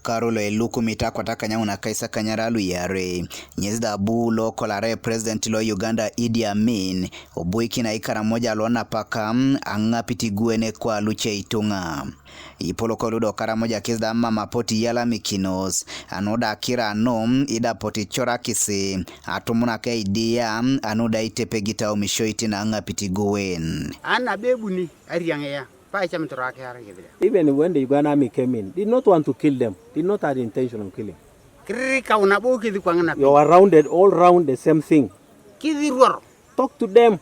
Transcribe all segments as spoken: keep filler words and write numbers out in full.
Olkaru lo elukumit akwat akanyaun akaisakanyare lu iarei, ŋes da abu lo kolare President lo Uganda Idi Amin, obuikin aikaramoja lo napaka aŋapit iguen kwa luce ituŋa. Ipolok lu do Karamoja kes da mam apotu iyalamikinos, anu da kira nu ida apotu icorakisi, atumunak aidia, anu da itepegit aumishoitin aŋapit iguen. Ana bebuni ariaŋeya. Paicam toro akiar kibida. Even when the Uganda army came in, did not want to kill them, did not have the intention of killing. Kiririkau nabo kithikwaŋ napi. You are rounded all round the same thing. Kithiruor. Talk to them.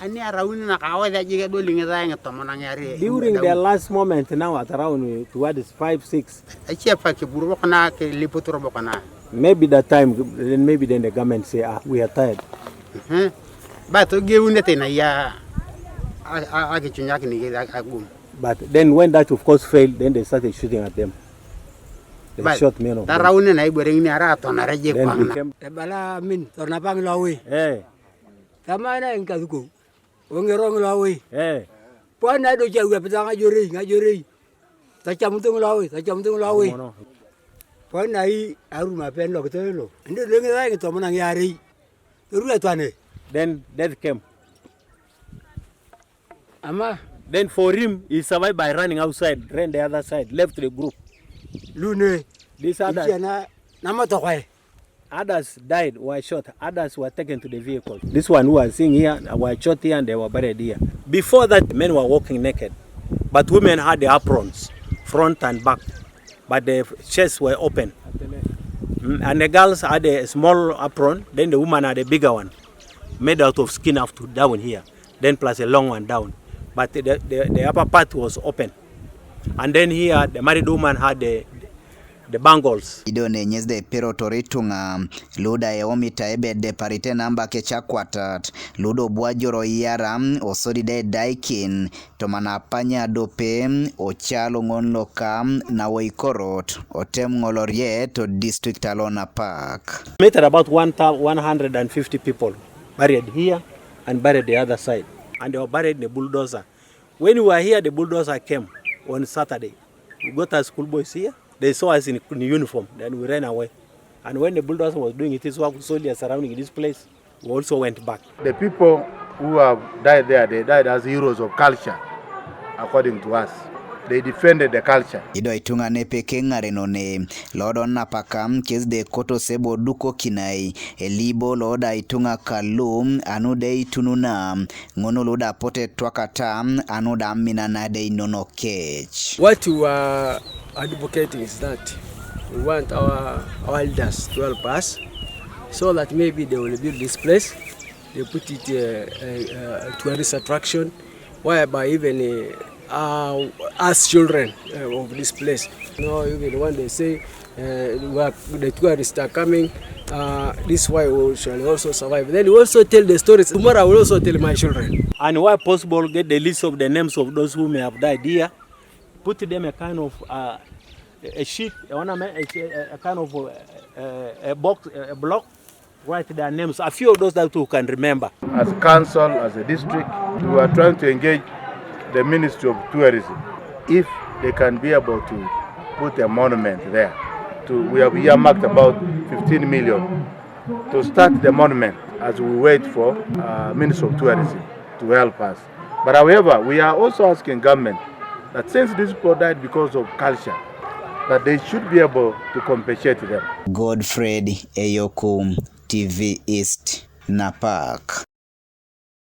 Ani arauni nakaweth ajik edoli ŋithae ŋitomon aŋiare. During the last moment now at around, uh, towards five, six. Aciapak eburu bokona kiliput robo kona. Maybe that time, then maybe then the government say, "Ah, we are tired." Mhm. Ba togeunete ina ya a- a- akichunyakin iyie agum. But then when that of course failed, then they started shooting at them. They shot many of them. Taraune na ibore ŋini ara atonare je. Then kwamna became. Ebala min tornapaŋ lowi. Eh. Tamana enkathuko. Oŋero ŋilo awoi. Eh. Pon na idoci awiapita ŋajorei, ŋajorei. Tacamutu ŋilo awoi, tacamutu ŋilo awoi. Amono. Pon na i arum apen lokitoi lo. Ende lo ŋithae ŋitomon aŋiarei. Toru etwane. Then death came. Ama. Then for him, he survived by running outside, ran the other side, left the group. Lune. These others. Ikiana namotokwae. Others died, were shot. Others were taken to the vehicle. This one who are seeing here were shot here and they were buried here. Before that, men were walking naked, but women had the aprons, front and back, but the chests were open. Mm, and the girls had a small apron, then the woman had a bigger one, made out of skin up to down here, then plus a long one down. But the, the, the upper part was open. And then here, the married woman had the, the bangles. Ido ne ŋes de pirotor ituŋa, lu da eomita ebe deparite namba kecakwatat, lu do bu ajoro iyara, osodi de daikin, tomana apanya dope, ocal ŋon loka, nawo ikorot, otem ŋoloriet, o district alo napak. Meter about one thou-, one hundred and fifty people buried here and buried the other side. And they were buried in a bulldozer. When we were here, the bulldozer came on Saturday. We got our schoolboys here. They saw us in, in uniform. Then we ran away. And when the bulldozer was doing its work, soldiers surrounding this place, we also went back. The people who have died there, they died as heroes of culture, according to us. They defended the culture. Ido ituŋa nepe keŋarenone, lo do napaka, kes de koto sebo duko kinai, elibo lo da ituŋa kalu, anu de itununa, ŋun lu da pote twakata, anu da aminana de inono kec. What we are advocating is that we want our, our elders to help us so that maybe they will build this place, they put it, uh, uh, uh, tourist attraction, whereby even, uh, uh, us children, uh, of this place. You know, even when they say, uh, we are, the tourists are coming, uh, this is why we shall also survive. Then we also tell the stories. Tomorrow I will also tell my children. And where possible, get the list of the names of those who may have died here. Put them a kind of, uh, a sheet, a, ornament, a, a, a kind of, uh, a, a box, a, a block. Write their names, a few of those that we can remember. As council, as a district, we are trying to engage the Ministry of Tourism if they can be able to put a monument there. To, we have earmarked about fifteen million to start the monument as we wait for, uh, Ministry of Tourism to help us. But however, we are also asking government that since these people died because of culture, that they should be able to compensate them. Godfred Eyoku, T V East, Napak.